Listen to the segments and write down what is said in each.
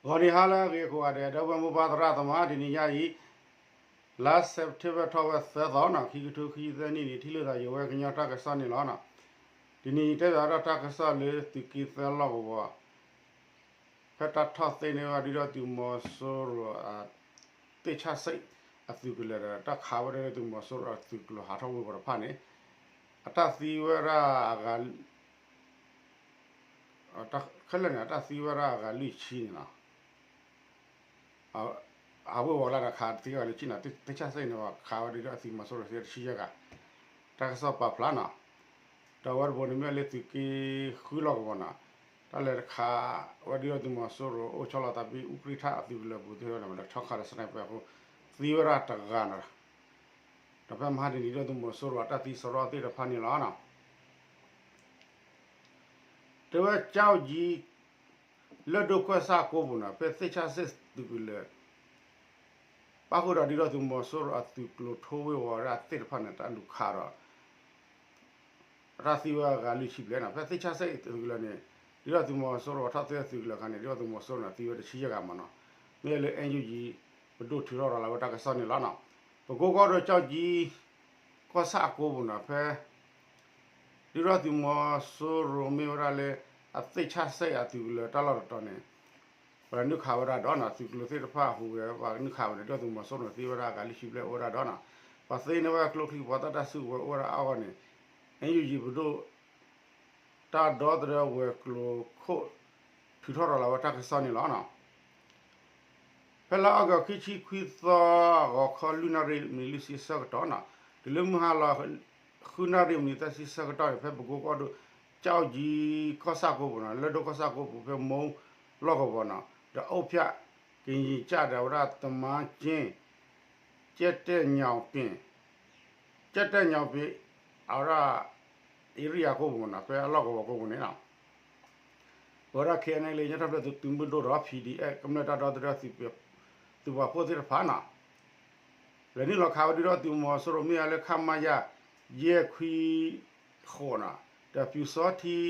ဂီၤနံၤဟါလၢအဂ့ၤကိးဂၤဒဲး ဒီပုၢ်ဝဲၢ်မိၢ်ပၢ်သရၣ်သမါ တနံၤညါအံၤ လါစဲးပထ့ဘၢၣ်ထီၣ်ဝဲသၢသီနီၤ ခံကထိခံဆံသၢနံၣ်န့ၣ် ထံၣ်လိာ်သးယဝဲကညီတၢ်ကစီၣ်န့ၣ်လီၤ. တနံၤအံၤတဲဘၣ်ဒီးတၢ်ကစီၣ်လၢသုးက့သၢလီၢ်ကဝီၤ ဖဲတၢ်ထီၣ်သ့န့ၢ်ဝဲဒုၣ်ဒါသုးမီၤစိရိၤ သ့ၣ်ဆၣ်စ့ၣ်အသုးကလၢၤဒီး တၢ်ခးဝဲဒၣ်လၢသုးမီၤစိရိၤအသုးကျိၤဟးထီၣ်ဝ့ၤဝီၤတဖၣ်န့ၣ် အတၢ်သံဝဲဒၣ်အဂၤ ခဲလၢာ်န့ၣ် အတၢ်သံဝဲဒၣ်အဂၤလွံၢ်ဆံန့ၣ်လီၤ. အဝ့ၤဝီၤလၢတခးသံဝဲဂၤလွံၢ်ဆံန့ၣ် သ့ၣ်ဆၣ်စ့ၣ်န့ၣ် ခးဝဲဒၣ်ဒီးသုးမီၤစိရိၤသ့တဆံယဲၢ်ဂၤ တၢ်ကစီၣ်ပာ်ဖျါနီၤ. ဒီးအဝဲတဘိန့ၣ်မ့ၢ်လၢသုးက့ဃုလီၢ်ကဝီၤနီၤ တၢ်လဲၤတခးဝဲဒၣ်ဒီးသုးမီၤစိရိၤအိၣ်ဆီလီၤသးဖဲအူကြံၣ်ထၣ်အသုးကလၢၤပူၤသ့ၣ်ဝဲန့ၣ် လဲၤထီၣ်ခးဒီး sniper အဃိ သံဝဲဒၣ်တဂၤနီၤ ဒီးဖဲမဟါတနံၤဒီးသုးမီၤစိရိၤအတၢ်သံစရီသ့ၣ်တဖၣ်န့ၣ်လီၤ. တဲဝဲကၠီကၠံ လၢၢ်ဒိၣ်ကီၢ်ဆၣ်ကိးပူၤနီၤ ဖဲသ့ၣ်ဆၣ်စ့ၣ်သုးကလၢၤ ပၣ်ဃုာ်ဒီးဒုၣ်ဒါသုးမီၤစိရိၤအသုးကျိၤထိဝ့ၤဝီၤဒၣ်သ့ၣ်တဖၣ်န့ၣ် တၢ်လူၤခးဒီး တၢ်သံဝဲအဂၤလွံၢ်ဆံဘျဲၣ်နီၤ ဖဲသ့ၣ်ဆၣ်စ့ၣ်သုးကလၢၤန့ၣ် ဒုၣ်ဒါသုးမီၤစိရိၤထီၣ်သ့ၣ်သုးကလၢၤအခါန့ၣ် ဒုၣ်ဒါသုးမီၤစိရိၤန့ၣ် သံဝဲတဆံယဲၢ်ဂၤမးနီၤ မ့ၢ်လၢ NUG ပဒိၣ်ထုးထီၣ်ရၤလီၤဝဲတၢ်ကစီၣ်န့ၣ်လီၤ. ပကိကီၢ်ဒိၣ်ကၠီကၠံ ကီၢ်ဆၣ်အကိးပူၤနီၤ ဖဲ ဒုၣ်ဒါသုးမီၤစိရိၤမ့ၢ်ဝဲဒၣ်လၢ အသ့ၣ်ဆၣ်စ့ၣ်အသုးကလၢၤတၢ်လီၢ်တတီၤန့ၣ် ပှၤနုာ်ခးဝဲဒၣ်ဒီးနီၤ သုးကျိၤသ့ၣ်တဖၣ်ဟူးဂဲၤ ပှၤနုာ်ခးဝဲန့ၣ် ဒုၣ်ဒါသုးမီၤစိရိၤန့ၣ် သံဝဲဒၣ်အဂၤလွံၢ်ဆံဘျဲၣ်အိၣ်ဝဲဒၣ်ဒီးနီၤ ပှၤသ့န့ၢ်ဝဲကျိချံ ပှၤသးတၢ်စုကဝဲၤအိၣ်ဝဲဒၣ်အါဂီၢ်န့ၣ် NUG ပဒိၣ် တၢ်ဒီသဒၢဝဲၤကျိၤခိၣ် ထုးထီၣ်ရၤလီၤဝဲတၢ်ကစီၣ်န့ၣ်လီၤ. ဖဲလါအီကူးခံဆံခွံသီ ဂီၤခီလွံၢ်နၣ်ရံၣ်မံးနံးလွံၢ်ဆံဆၢကတီၢ်နီၤ တုၤလၢမုၢ်ဟါလီၤ ဃုနၣ်ရံၣ်မံးနံးသၢဆံဆၢကတီၢ်န့ၣ် ဖဲပကိကီၢ်ဒိၣ် ကၠီကၠံကီၢ်ဆၣ်ကိးပူၤနီၤ လၢၢ်ဒိၣ်ကီၢ်ဆၣ်ကိးပူၤ ဖဲမိလီၢ်ကဝီၤနီၤ ဒီးအိၣ်ဖျဲၣ် ကယံၤကၢ်ဒီးဝဲဒၣ်သမါက့ ကဲတဲာ်ညီပ့ၤ ကဲတဲာ်ညီပ့ၤ အဝဲဒၣ် အ့ရံယၤကိးပူၤနီၤ ဖဲအလီၢ်ကဝီၤကိးပူၤန့ၣ်လီၤ. ပဝဲဒၣ် KNLA ကညီတၢ်ဖျၢၣ်သုးမုၢ်ဒိၣ်ဒီး PDF ကမျၢၢ်တၢ်ဒီသဒၢ သုးပာ်ဖှိၣ်သ့ၣ်တဖၣ်နီၤ လဲၤနုာ်လီၤခးဝဲဒၣ်ဒီးသုးမီၤစိရိၤမ့ၢ်ဝဲလၢ ခမရ ယဲၢ်ခွံဃိးနီၤ ဒီးပျူစောထီး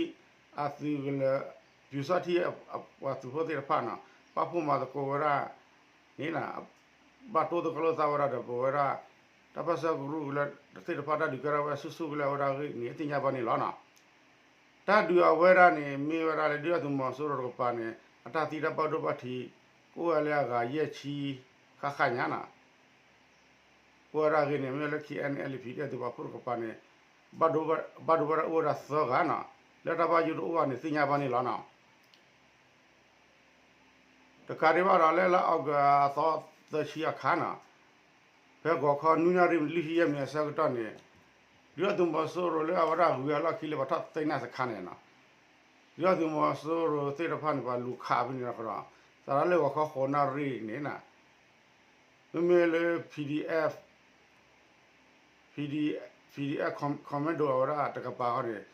အသုးကလၢၤ ပျူစောထီး အပှၤသုးဖိသ့ၣ်တဖၣ်နီၤ ပာ်ဖှိၣ်မၤသကိးဝဲဒၣ်န့ၣ် ဘၣ်တိသကိးလိာ်သးဝဲဒၣ်ဒီးပဝဲဒၣ် တၢ်ပၢၢ်ဆၢကရူၢ်ကလၢသ့ၣ်တဖၣ် တၢ်ဒုးကဲထီၣ်ဝဲဆူၣ်ဆူၣ်ကလဲာ်ဝဲဒၣ်အဂ့ၢ်န့ၣ် သ့ၣ်ညါဘၣ်န့ၣ်လီၤနီၤ. တၢ်ဒုးအဝဲဒၣ်န့ၣ် မ့ၢ်ဝဲဒၣ်လၢဒုၣ်ဒါသုးမီၤစိရိၤတကပၤန့ၣ် အတၢ်သံတၢ်ဘၣ်ဒိဘၣ်ထံး ကအိၣ်ဝဲလၢအဂၤယဲၢ်ဆံ ဃၣ်ဃၣ်ညါနီၤ အိၣ်ဝဲဒၣ်အဂ့ၢ်န့ၣ် မ့ၢ်လၢ KNLA PDF သုးပာ်ဖှိၣ်တကပၤန့ၣ် ဘၣ်ဒိဘၣ်ဒိဝဲဒၣ်အိၣ်ဝဲဒၣ်သၢဂၤနီၤ လၢတၢ်ဘၣ်ယိၣ်တအိၣ်ဘၣ်န့ၣ် သ့ၣ်ညါဘၣ်န့ၣ်လီၤနီၤ. တကးဒံးဘၣ်ဒီးလၢလါအီကူးအသီသၢဆံအခါနီၤ ဖဲဂီၤခီနွံနၣ်ရံၣ်လွံၢ်ဆံယဲၢ်မံးနံးအဆၢကတီၢ်န့ၣ် ဒုၣ်ဒါသုးမီၤစိရိၤလၢအဝဲဒၣ်ဂုၤအလီၢ်ခံလၢပှၤထီၣ်သ့ၣ်နၢ်စခါန့ၣ်နီၤ ဒုၣ်ဒါသုးမီၤစိရိၤသ့ၣ်တဖၣ်န့ၣ် ပှၤလူၤခးဖဲန့ၣ်ဒီး သးဒီးလၢဂီၤခီဃိးနၣ်ရံၣ်န့ၣ် မ့မ့ၢ်လၢ PDF PDF commando အဝဲဒၣ်တကပၤဃီန့ၣ်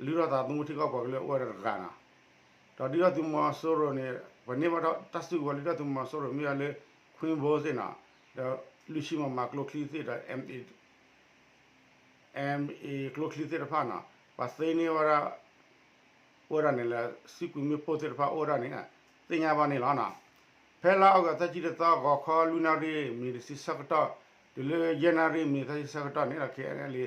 လုၢ်ထီၣ်သးသမူထံကီၢ်ပှၤကလုာ်အိၣ်ဝဲဒၣ်တဂၤနီၤ ဒီးဒုၣ်ဒါသုးမီၤစိရိၤန့ၣ် ပှၤန့ၢ်ဘၣ်တၢ်စုကဝဲၤလၢဒုၣ်ဒါသုးမီၤစိရိၤမ့ၢ်ဝဲလၢ ခွံဘိသ့ၣ်နီၤ ဒီးလွံၢ်ဆံမမကျိချံသ့ၣ်ဒီး MA ကျိချံသ့ၣ်တဖၣ်နီၤ ပှၤသ့န့ၢ်ဝဲဒၣ် အိၣ်ဝဲဒၣ်န့ၣ်လၢ စံးကွံာ်မ့ၣ်ပိၢ်သ့ၣ်တဖၣ်အိၣ်ဝဲဒၣ်န့ၣ် သ့ၣ်ညါဘၣ်န့ၣ်လီၤနီၤ. ဖဲလါအီကူးသၢဆံတသီ ဂီၤခီလွံၢ်နၣ်ရံၣ်မံးနံးတဆံဆၢကတီၢ် တုၤလၢယဲၢ်နၣ်ရံၣ်မံးနံးသၢဆံဆၢကတီၢ်န့ၣ်ဒီး KNLA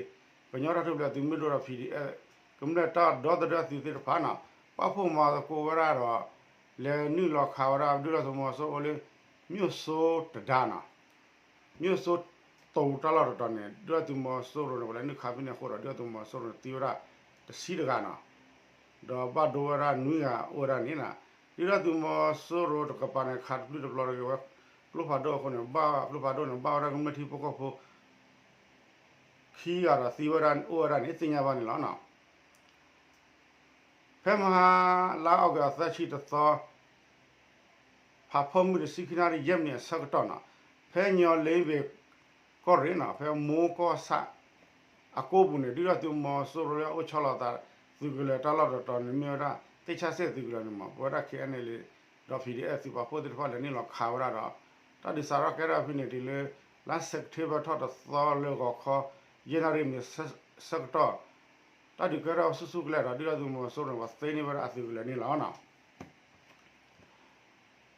ကညီတၢ်ထူၣ်ဖျဲးသုးမုၢ်ဒိၣ်ဒီး PDF ကမျၢၢ်တၢ်ဒီသဒၢသုးသ့ၣ်တဖၣ်နီၤ ပာ်ဖှိၣ်မၤသကိးဝဲဒၣ်ဒီး လဲၤနုာ်လီၤခးဝဲဒၣ်ဒုၣ်ဒါသုးမီၤစိရိၤလၢ မၠိၣ်စိတဒါနီၤ မၠိၣ်စိတိၤတၢ်လီၢ်တတီၤန့ၣ် ဒုၣ်ဒါသုးမီၤစိရိၤန့ၣ် ပှၤလဲၤနုာ်ခးဖဲန့ၣ်အဃိဒီး ဒုၣ်ဒါသုးမီၤစိရိၤန့ၣ် သံဝဲဒၣ်တဆံတဂၤနီၤ ဒီးဘၣ်ဒိဝဲဒၣ်နွံဂၤအိၣ်ဝဲဒၣ်န့ၣ်နီၤ ဒုၣ်ဒါသုးမီၤစိရိၤတကပၤန့ၣ် ခးတပျုၢ်တပျီၤတဂ့ၤဝဲ ကျိဖးဒိၣ်အဃိန့ၣ် ဘၣ်ကျိဖးဒိၣ်န့ၣ် ဘၣ်ဝဲဒၣ်ကမျၢၢ်ထံဖိကီၢ်ဖိ ခံဂၤဒီးသံဝဲဒၣ်အိၣ်ဝဲဒၣ်န့ၣ် သ့ၣ်ညါဘၣ်န့ၣ်လီၤနီၤ. ဖဲမဟါလါအီကူးသၢဆံတသီ ဖးဖီမုၢ်တဆံခံနၣ်ရံၣ်ယဲၢ်မံးနံးအဆၢကတီၢ်နီၤ ဖဲညီလ့ဘ့ၣ်ကီၢ်ရ့ၣ်နီၤ ဖဲမိကီၢ်ဆၣ်အကိးပူၤန့ၣ် ဒုၣ်ဒါသုးမီၤစိရိၤလၢအအိၣ်ဆီလီၤသးသုးကလၢၤတၢ်လီၢ်တတီၤန့ၣ် မ့ၢ်ဝဲဒၣ်သ့ၣ်ဆၣ်စ့ၣ်သုးကလၢၤန့ၣ်မး ပဝဲဒၣ် KNLA ဒီး PDF သုးပာ်ဖှိၣ်သ့ၣ်တဖၣ်လဲၤနုာ်လီၤခးဝဲဒၣ်ဒီး တၢ်ဒုးစးထီၣ်ကဲထီၣ်ဖဲန့ၣ်တုၤလၢ လါစဲးပထ့ဘၢၣ်ထီၣ်တသီလၢဂီၤခီ ယဲၢ်နၣ်ရံၣ်မံးနံးဆၢကတီၢ် တၢ်ဒုးကဲထီၣ်ဆူၣ်ဆူၣ်ကလဲာ်ဒီး ဒုၣ်ဒါသုးမီၤစိရိၤန့ၣ် ပှၤသ့န့ၢ်ဝဲဒၣ်အသုးကလၢၤန့ၣ်လီၤနီၤ.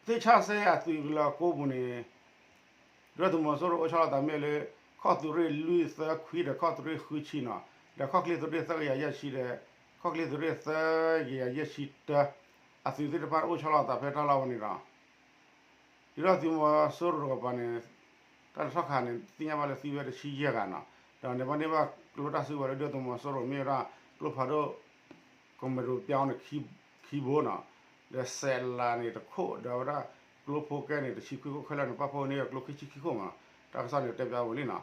သ့ၣ်ဆၣ်စဲအသုးကလၢၤအကိပူၤန့ၣ် ဒုၣ်ဒါသုးမီၤစိရိၤအိၣ်ဆီလီၤသးမ့ၢ်လၢ ခီၣ်သုးရ့ၣ်လွံၢ်သၢခွံဒီးခီၣ်သုးရ့ၣ်ဃုဆံနီၤ, ဒီးခီၣ်ချ့သုးရ့ၣ်သၢကယၤယဲၢ်ဆံဒီး ခီၣ်ချ့သုးရ့ၣ်သၢကယၤယဲၢ်ဆံတၢ အသုးသ့ၣ်တဖၣ်အိၣ်ဆီလီၤသးဖဲတၢ်လီၢ်ဝဲန့ၣ်ဒီး ဒုၣ်ဒါသုးမီၤစိရိၤတကပၤန့ၣ် တၢ်လဲၤထီၣ်ခးန့ၣ် သ့ၣ်ညါဘၣ်လၢသံဝဲတဆံယဲၢ်ဂၤနီၤ, ဒီးန့ၣ်ဘၣ်န့ၢ်ဘၣ်ကျိတၢ်စုကဝဲၤလၢဒုၣ်ဒါသုးမီၤစိရိၤမ့ၢ်ဝဲဒၣ် ကျိဖးဒိၣ် ကမီၤဒိၣ်ပျီန့ၣ် ခံဘိနီၤ, ဒီးစဲးလးန့ၣ်တခိၣ် ဒီးဝဲဒၣ်ကျိဖိကဲန့ၣ် တဆံခွံခိၣ်ခဲလၢာ်န့ၣ် ပၣ်ဖှိၣ်န့ၢ်ကျိခံဆံခံခိၣ်မး, တၢ်ကစီၣ်န့ၣ်တဲပျးဝဲလံနီၤ,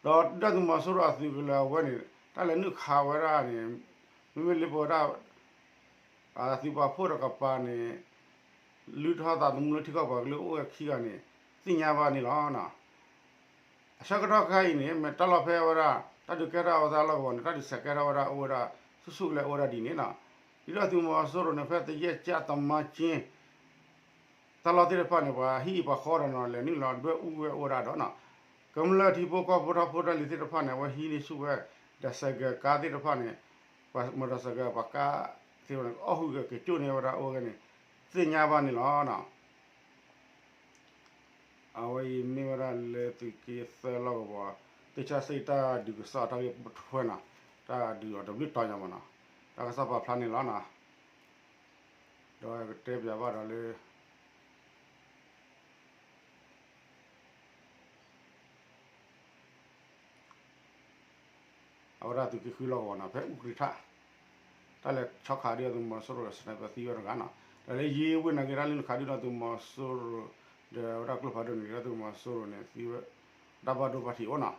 ဒီးဒုၣ်ဒါသုးမီၤစိရိၤအသုးကလၢၤအဝဲန့ၣ် တၢ်လဲၤနုာ်ခးဝဲဒၣ်န့ၣ် မ့မ့ၢ်လၢပဝဲဒၣ် သုးပာ်ဖှိၣ်တကပၤန့ၣ် လုၢ်ထီၣ်သးသမူလၢထံကီၢ်ပှၤကလုာ်အိၣ်ဝဲခံဂၤန့ၣ် သ့ၣ်ညါဘၣ်န့ၣ်လီၤ. အဆၢကတီၢ်ခဲအံၤန့ၣ် မ့ၢ်တၢ်လီၢ်ဖဲဝဲဒၣ် တၢ်ဒုးကဲထီၣ်အဝဲသ့ၣ်လီၢ်ကဝီၤန့ၣ် တၢ်ဒုးဆဲးကဲထီၣ်ဝဲဒၣ်အိၣ်ဝဲဒၣ် ဆူၣ်ဆူၣ်ကလဲာ်အိၣ်ဝဲဒၣ်ဒ်န့ၣ်နီၤ, ဒုၣ်ဒါသုးမီၤစိရိၤန့ၣ် ဖဲသယဲၢ်ကၠၣ်သမါကၠ့ တၢ်လီၢ်သ့ၣ်တဖၣ်န့ၣ် ပှၤဟံၣ်အံၤပှၤဃီဒီးနီၤ လဲၤနုာ်လီၤဒွဲၣ်အူဝဲအိၣ်ဝဲဒၣ်ဒီးနီၤ, ကမျၢၢ်ထံဖိကီၢ်ဖိထီၣ်ဖိတၢ်လံၤသ့ၣ်တဖၣ်န့ၣ် အဝဲဟံးန့ၢ်ဆူၣ်ဝဲ ဒီးစဲးကဲးကါသ့ၣ်တဖၣ်န့ၣ် ပှၤမီၤဒီးစဲးကဲးပှၤကါသ့ၣ်တဖၣ်န့ၣ် အီၣ်ဟုၣ်က့ၤကၠိၣ်န့ၢ်ဝဲဒၣ်အိၣ်ဝဲန့ၣ် သ့ၣ်ညါဘၣ်န့ၣ်လီၤ. အဝဲအံၤမ့ၢ်ဝဲဒၣ်လၢသုးက့သၢလီၢ်ကဝီၤ သ့ၣ်ဆၣ်စဲတၢ်ဒုးကစီၣ်တၢ်ဂ့ၢ်ပထွဲနီၤ, တၢ်ဒုးအီၤတဘျုးတီၤညါမးနီၤ, တၢ်ကစီၣ်ပာ်ဖျါန့ၣ်လီၤနီၤ, ဒီးကတဲပျးဘၣ်ဒီးလၢ အဝဲဒၣ်သုးက့ဃုလီၢ်ကဝီၤနီၤ ဖဲအူကြံထၣ် တၢ်လဲၤဆီခးဒုၣ်ဒါသုးမီၤစိရိၤဒီး sniper သံဝဲတဂၤနီၤ, ဒီးလၢယ့ဝ့ၢ်နာ်က့ တၢ်လဲၤနုာ်ခးဒုၣ်ဒါသုးမီၤစိရိၤ ဒီးဝဲဒၣ်ကျိဖးဒိၣ်န့ၣ် ဒုၣ်ဒါသုးမီၤစိရိၤန့ၣ် သံဝဲ တၢ်ဘၣ်ဒိဘၣ်ထံးအိၣ်နီၤ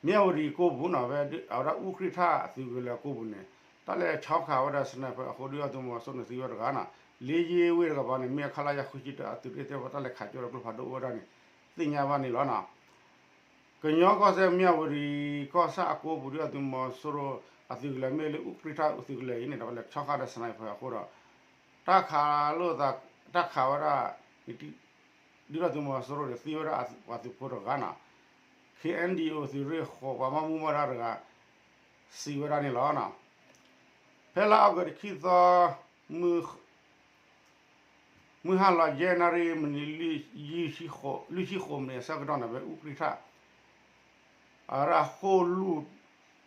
မၠၣ်ဝတံၤကိပူၤနီၤ ဖဲအဝဲဒၣ်အူကြံထၣ်အသုးကလၢၤကိပူၤန့ၣ် တၢ်လဲၤဆီခးဝဲဒၣ် sniper အဃိ ဒုၣ်ဒါသုးမီၤစိရိၤန့ၣ်သံဝဲတဂၤနီၤ, လၢယ့ဝ့ၢ်တကပၤန့ၣ် မ့ၢ်ခလရ ဃုဆံတၢ အသုးရ့ၣ်သ့ၣ်တဖၣ်တၢ်လဲၤခးကၠိဒီးကျိဖးဒိၣ်အိၣ်ဝဲဒၣ်န့ၣ် သ့ၣ်ညါဘၣ်န့ၣ်လီၤနီၤ. ကညီကီၢ်စဲၣ် မၠၣ်ဝတံၤကီၢ်ဆၣ်အကိပူၤ ဒုၣ်ဒါသုးမီၤစိရိၤအသုးကလၢၤမ့ၢ်လၢအူကြံထၣ်အသုးကလၢၤအံၤန့ၣ်ဒီး လဲၤဆီခးဒီး sniper အဃိဒီး တၢ်ခးလိာ်သး တၢ်ခးဝဲဒၣ် ဒုၣ်ဒါသုးမီၤစိရိၤန့ၣ် သံဝဲဒၣ်ပှၤသုးဖိတဂၤနီၤ, KNDO သုးရ့ၣ်ဃိး ပှၤဘၣ်မူဘၣ်ဒါတဂၤ စံးဝဲဒၣ်န့ၣ်လီၤ. ဖဲလါအီကူးတဆံသီ မုၢ်ဟါလီၤယဲၢ်နၣ်ရံၣ်မံးနံး လွံၢ်ဆံဃိးမံးနံးအဆၢကတီၢ်န့ၣ် ဖဲအူကြံထၣ် အရၣ်ဃိၣ်လူၢ်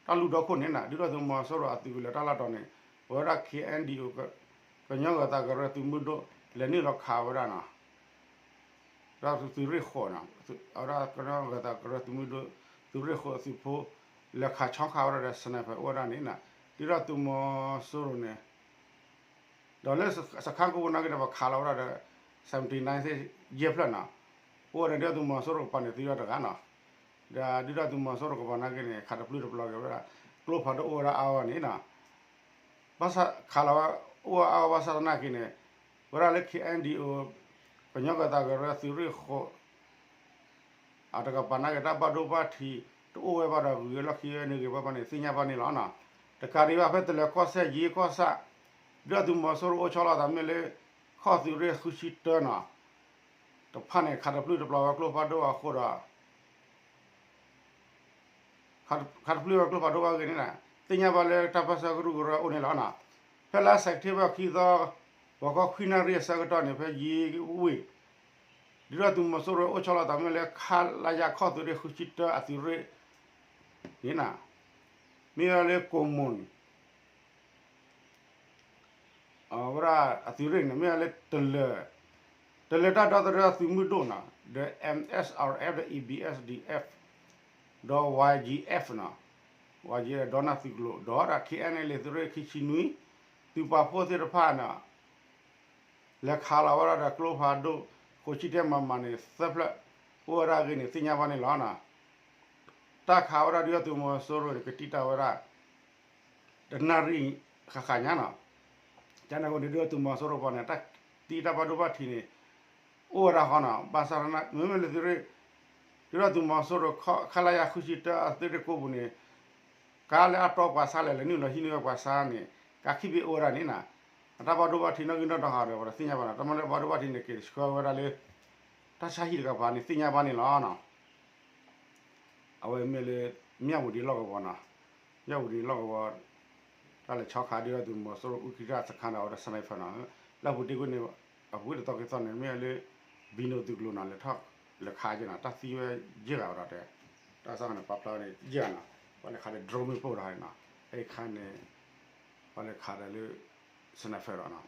တၢ်လူၢ်ဒီခိၣ်န့ၣ်နီၤ ဒုၣ်ဒါသုးမီၤစိရိၤအသုးကလၢၤတၢ်လီၢ်တီၤန့ၣ် ပဝဲဒၣ် KNDO ကညီဂၢၤသးကရၢသုးမုၢ်ဒိၣ် လဲၤနုာ်လီၤခးဝဲဒၣ်နီၤ ဒီးသုးရ့ၣ်ဃိးနီၤ အဝဲဒၣ်ကညီဂၢၤသးကရၢသုးမုၢ်ဒိၣ် သုးရ့ၣ်ဃိးအသုးဖိ လဲၤခးဆီခးဝဲဒၣ်ဒီး sniper အိၣ်ဝဲဒၣ်န့ၣ်နီၤ ဒုၣ်ဒါသုးမီၤစိရိၤန့ၣ် ဒီးလၢစခါကိးပူၤနာ်က့ဒီး ပှၤခးလီၤဝဲဒၣ်ဒီး seventy nine သ့ၣ်ယဲၢ်ဖျၢၣ်နီၤ, အိၣ်ဝဲဒၣ်ဒုၣ်ဒါသုးမီၤစိရိၤကပၤန့ၣ် သံဝဲတဂၤနီၤ, ဒီးဒုၣ်ဒါသုးမီၤစိရိၤကပၤနာ်က့န့ၣ် ခးတပျုၢ်တပျီၤက့ၤဝဲဒၣ် ကျိဖးဒိၣ်အိၣ်ဝဲဒၣ်အါဂီၢ်န့ၣ်နီၤ, ဘၣ်ဆၣ်ခးလီၤဝဲ အိၣ်ဝဲအါဂီၢ်ဘၣ်ဆၣ်သနာ်က့န့ၣ် ဝဲဒၣ်လၢ KNDO ကညီဂၢၤသးကရၢသုးရ့ၣ်ဃိး အတကပၤနာ်က့ တၢ်ဘၣ်ဒိဘၣ်ထံး တအိၣ်ဝဲဘၣ်ဒီး ဂုၤဂ့ၤလီၢ်ခံဂ့ၤ နုာ်ဂ့ၤဘၣ်ဘၣ်န့ၣ် သ့ၣ်ညါဘၣ်န့ၣ်လီၤနီၤ. တကးဒံးဘၣ် ဖဲတလၢၤကီၢ်စဲၣ် ယ့ကီၢ်ဆၣ် ဒုၣ်ဒါသုးမီၤစိရိၤအိၣ်ဆီလီၤသးမ့ၢ်လၢ ခီၣ်သုးရ့ၣ်ဃုဆံတၢနီၤ တဖၣ်န့ၣ် ခးတပျုၢ်တပျီၤဝဲကျိဖးဒိၣ်အဃိဒီး ခးတပျုၢ်ဝဲကျိဖးဒိၣ်ဘၣ်ဂ့ၤန့ၣ် သ့ၣ်ညါဘၣ်လၢတၢ်ပၢဆှၢကရူၢ်ကရၢအိၣ်န့ၣ်လီၤနီၤ. ဖဲလါစဲးပထ့ဘၢၣ်ခံသီ ဂီၤခီခွံနၣ်ရံၣ်အဆၢကတီၢ်န့ၣ် ဖဲယ့ဝ့ၢ် ဒုၣ်ဒါသုးမီၤစိရိၤအိၣ်ဆီလီၤသးမ့ၢ်လၢ ခလရ ခီၣ်သုးရ့ၣ်ဃုဆံတၢအသုးရ့ၣ်န့ၣ်နီၤ, မ့ၢ်ဝဲလၢကိၣ်မုၣ် အဝဲဒၣ်အသုးရ့ၣ်န့ၣ် မ့ၢ်ဝဲလၢတလၢၤ တလၢၤတၢ်ဒီသဒၢသုးမုၢ်ဒိၣ်နီၤ ဒီး M S R F ဒီး E B S D F ဒီး Y G F နီၤ, Y G F ဒီနၢ်သုးကျိၤ ဒီးဒၣ် K N L A သုးရ့ၣ်ခံဆံနွံ သုးပာ်ဖှိၣ်သ့ၣ်တဖၣ်န့ၣ် လဲၤခးလီၤဝဲဒၣ်ဒီးကျိဖးဒိၣ် ဃိးဆံတဲမမန့ၣ် သၢဖျၢၣ် အိၣ်ဝဲဒၣ်အဂ့ၢ်န့ၣ် သ့ၣ်ညါဘၣ်န့ၣ်လီၤနီၤ. တၢ်ခးဝဲဒၣ်ဒုၣ်ဒါသုးမီၤစိရိၤန့ၣ် ကတံာ်တာ်ဝဲဒၣ် တနၣ်ရံၣ်ဃၣ်ဃၣ်ညါနီၤ. ကန့ၣ်အဃိန့ၣ် ဒုၣ်ဒါသုးမီၤစိရိၤပှၤန့ၣ် တၢ်သံတၢ်ဘၣ်ဒိဘၣ်ထံးန့ၣ် အိၣ်ဝဲဒၣ်ဃီနီၤ. ဘၣ်ဆၣ်သနာ်က့ မ့မ့ၢ်လၢသုးရ့ၣ် ဒုၣ်ဒါသုးမီၤစိရိၤ ခလရ ဃုဆံတၢအသုးရ့ၣ်ကိးပူၤန့ၣ် ကါလၢအတီပှၤဆါလဲၣ် လဲၤနုာ်လီၤဟံးန့ၢ်ဝဲပှၤဆါန့ၣ် ကါခံဘ့ၣ်အိၣ်ဝဲဒၣ်န့ၣ်နီၤ. အတၢ်ဘၣ်ဒိဘၣ်ထံးနီၣ်ဂံၢ်နီၣ်ဒွးဟးဒီး ပှၤတသ့ၣ်ညါဘၣ်နီၤ. တၢ်မ့ၢ်လၢဘၣ်ဒိဘၣ်ထံးန့ၣ် က့ၤဆှၢဝဲဒၣ်လၢ တၢ်ဆါဟံၣ်တကပၤန့ၣ် သ့ၣ်ညါဘၣ်န့ၣ်လီၤနီၤ. အဝဲမ့ၢ်လၢ မၠၣ်ဝတံၤလီၢ်ကဝီၤနီၤ, မၠၣ်ဝတံၤလီၢ်ကဝီၤ တၢ်လဲၤဆီခးဒုၣ်ဒါသုးမီၤစိရိၤအူကံထၣ်စခါဒီး အဝဲဒၣ် sniper နီၤ, လၢအပူၤတ့ၢ်ကွံာ်န့ၣ် အပူၤကွံာ်တသီခံသီန့ၣ် မ့ၢ်လၢ ဘံနိသုးကျိၤနီၤ လဲၤထီၣ်လဲၤခးက့ၤနီၤ တၢ်သံဝဲယဲၢ်ဂၤဝဲဒီးတဲ တၢ်ကစီၣ်န့ၣ် ပာ်ဖျါဝဲန့ၣ်ယဲၢ်ဂၤနီၤ ပှၤလဲၤခးဒီး drone မ့ၣ်ပိၢ်ဒီးန့ၣ်နီၤ အဲခါန့ၣ် ပှၤလဲၤခးဒီးလၢ sniper ဒီးနီၤ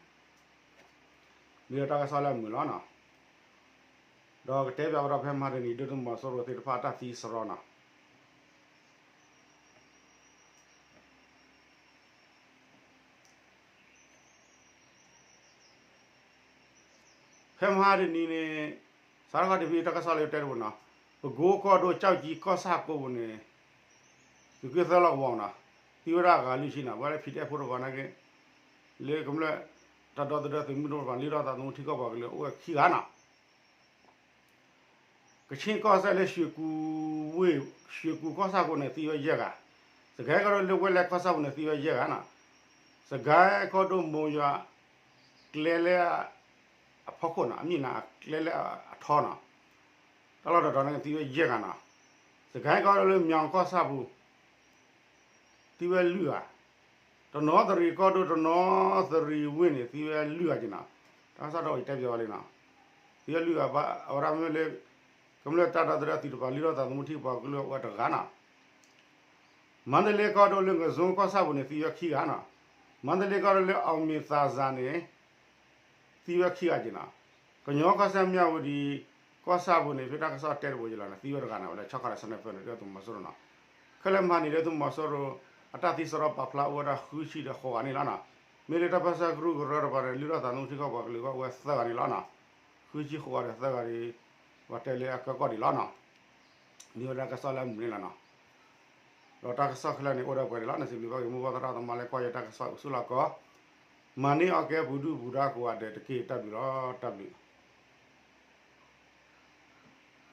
မ့ၢ်လၢတၢ်ကစီၣ်လၢအမုာ်လီၤနီၤ ဒီးကတဲဘၣ်ဝဲဒၣ်ဖဲမဟါတနံၤ ဒုၣ်ဒါသုးမီၤစိရိၤသ့ၣ်တဖၣ်တၢ်သံစရီနီၤ ဖဲမဟါတနံၤန့ၣ် စးထီၣ်ခီတဖံးတၢ်ကစီၣ်လၢတဲတပူၤနီၤ ပကိကီၢ်ဒိၣ်ကၠီၣ်ကၠံကီၢ်ဆၣ်ကိးပူၤန့ၣ် သုးက့သၢလီၢ်ကဝီၤနီၤ သံဝဲဒၣ်အဂၤလွံၢ်ဆံနီၤ ပဝဲလၢ PDF ဖိတဂၤနာ်က့ လၢကမျၢၢ်တၢ်ဒီသဒၢသုးမုၢ်ဒိၣ်တဖၣ် လံၣ်ထီၣ်သးသမူထံကီၢ်ပှၤကလုာ်အိၣ်ဝဲခံဂၤနီၤ ကခ့ၣ်ကီၢ်စဲၣ်လၢ ရွှေကူကီၢ်ဆၣ်ပူၤန့ၣ် သံဝဲယဲၢ်ဂၤ, စကဲကီၢ်ဒိၣ်လၢဝဲလဲၣ်ကီၢ်ဆၣ်ပူၤန့ၣ် သံဝဲယဲၢ်ဂၤနီၤ, စကဲကီၢ်ဒိၣ်မိၢ်ယွၤ ကျဲလၢအဖီခိၣ်နီၤ အမ့ၢ်နၤအကျဲလၢအထီနီၤ, တၢ်လီၢ်တတီၤန့ၣ်သံဝဲယဲၢ်ဂၤနီၤ, စကဲကီၢ်ဒိၣ်လၢ မြောင် ကီၢ်ဆၣ်ပူၤ သံဝဲလွံၢ်ဂၤ, တနီသရံၣ်ကီၢ်ဒိၣ် တနီသရံၣ်ဝ့ၢ်န့ၣ် သံဝဲလွံၢ်ဂၤက့နီၤ, တၢ်ကစီၣ်ဒီးယတဲပၠးဝဲလံနီၤ, သံဝဲလွံၢ်ဂၤဘၣ် အဝဲဒၣ်မ့ၢ်လၢ ကမျၢၢ်တၢ်ဒီသဒၢသုးတဖၣ် လံၣ်ထီၣ်သးသမူထံကီၢ်ပှၤကလုာ်အိၣ်ဝဲတဂၤနီၤ, မန္တလေးကီၢ်ဒိၣ်လၢ ငဇုံ ကီၢ်ဆၣ်ပူၤန့ၣ် သံဝဲခံဂၤနီၤ, မန္တလေးကီၢ်ဒိၣ်လၢ အောင်မြေသာစံန့ၣ် သံဝဲခံဂၤက့နီၤ, ကညီကီၢ်စဲၣ် မြဝတီ ကီၢ်ဆၣ်ပူၤန့ၣ် ဖဲတၢ်ကစီၣ်တဲတဘိက့လီၤန့ၣ် သံဝဲတဂၤန့ၣ် ဝဲလၢဆီခါဒီး sniper န့ၣ် ဒုၣ်ဒါသုးမီၤစိရိၤနီၤ, ခဲလၢာ်မဟါန့ၣ် ဒုၣ်ဒါသုးမီၤစိရိၤ အတၢ်သံစရီပာ်ဖျါအိၣ်ဝဲဒၣ်ဃုဆံဒီးဃိးဂၤန့ၣ်လီၤနီၤ, မ့ၢ်လၢတၢ်ပၢဆှၢကရူၢ်ကရၢတဖၣ်ဒီး လံၣ်ထီၣ်သးသမူထံကီၢ်ပှၤကလုာ်အိၣ်ဝဲသၢဂၤန့ၣ်လီၤနီၤ, ဃုဆံဃိးဂၤဒီးသၢဂၤဒီး ပှၤတဲလၢအကၢကီၢ်ဒံးလီၤနီၤ, မ့ၢ်ဝဲဒၣ်တၢ်ကစီၣ်လၢအမုာ်န့ၣ်လီၤနီၤ, ဒီးတၢ်ကစီၣ်ခဲလၢာ်န့ၣ် အိၣ်ဒီးပှဲၤဒံးလီၤ, နစံးဘျုးဘၣ်က့ၤ မိၢ်ပၢ်သရၣ်သမါလၢကွၢ်ယတၢ်ကစီၣ်အိၣ်ဆူၣ်လီၤကီး, မၤန့ၢ်အီၣ်ကဲပူၤဒုၣ်ပူၤဒါကိးဂၤဒဲးတက့ၢ် တၢ်ဘျုးလီၤ တၢ်ဘျုး